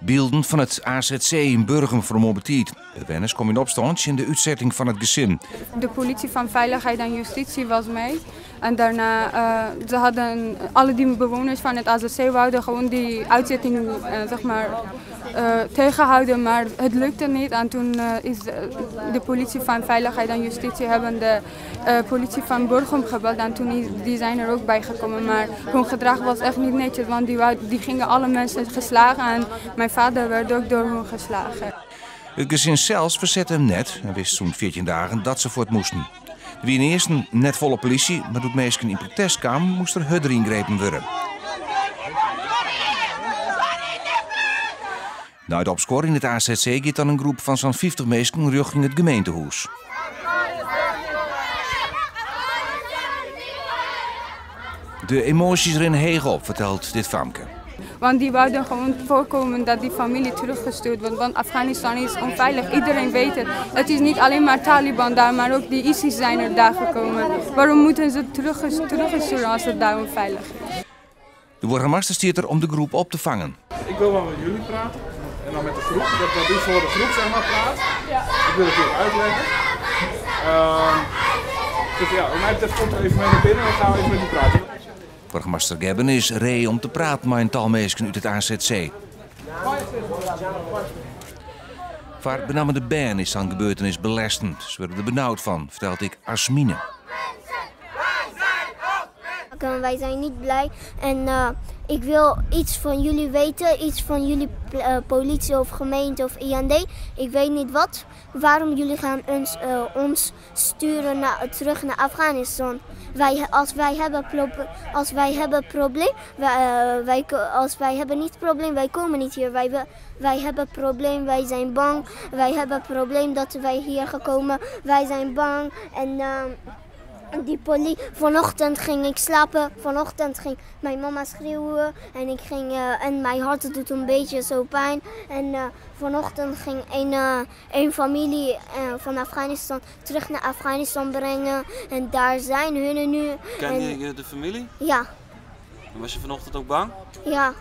Bylden fan it azc yn Burgum fan moarn betiid. Bewenners komme yn opstân tsjin de útsetting fan it gesin. De politie van Veiligheid en Justitie was mee. En daarna, ze hadden alle die bewoners van het azc wouden gewoon die uitzetting zeg maar, tegenhouden, maar het lukte niet. En toen is de politie van Veiligheid en Justitie hebben de politie van Burgum gebeld en toen is, die zijn er ook bij gekomen. Maar hun gedrag was echt niet netjes, want die gingen alle mensen geslagen en mijn vader werd ook door hun geslagen. It gesin sels fersette him net en wist sûnt 14 dagen dat se fuort moasten. Der wie ynearsten net folle polysje, mar doe't minsken yn protest kamen, moast der hurder yngrepen wurde. Nei de opskuor yn it azc giet dan in groep fan sa'n 50 minsken rjochting it gemeentehûs. De emoasjes rinne heech op, fertelt dit famke. Want die wouden gewoon voorkomen dat die familie teruggestuurd wordt. Want Afghanistan is onveilig, iedereen weet het. Het is niet alleen maar Taliban daar, maar ook die ISIS zijn er daar gekomen. Waarom moeten ze teruggestuurd als het daar onveilig is? De boargemaster stiet der om de groep op te fangen. Ik wil wel met jullie praten en dan met de groep, dat u voor de groep zeg maar praat. Ja. Ik wil het hier uitleggen. Dus ja, wat mij betreft komt er even mee naar binnen en dan gaan we even met u praten. Boargemaster Gebben is ree om te praten mei in tal minsken út it azc. Foar benammen de bern is sa'n gebeurtenis belêstend. Se wurde der benaud fan, fertelt ek Asmine. Wij zijn niet blij en ik wil iets van jullie weten, iets van jullie politie of gemeente of IND. Ik weet niet wat. Waarom jullie gaan ons sturen terug naar Afghanistan. Wij, als wij hebben als wij hebben probleem, wij wij als wij hebben niet probleem, wij komen niet hier. Wij, wij hebben probleem, wij zijn bang. Wij hebben probleem dat wij hier gekomen. Wij zijn bang en die vanochtend ging ik slapen. Vanochtend ging mijn mama schreeuwen en ik ging, en mijn hart doet een beetje zo pijn. En vanochtend ging een familie van Afghanistan terug naar Afghanistan brengen. En daar zijn hun nu. Ken En je de familie? Ja. En was je vanochtend ook bang? Ja.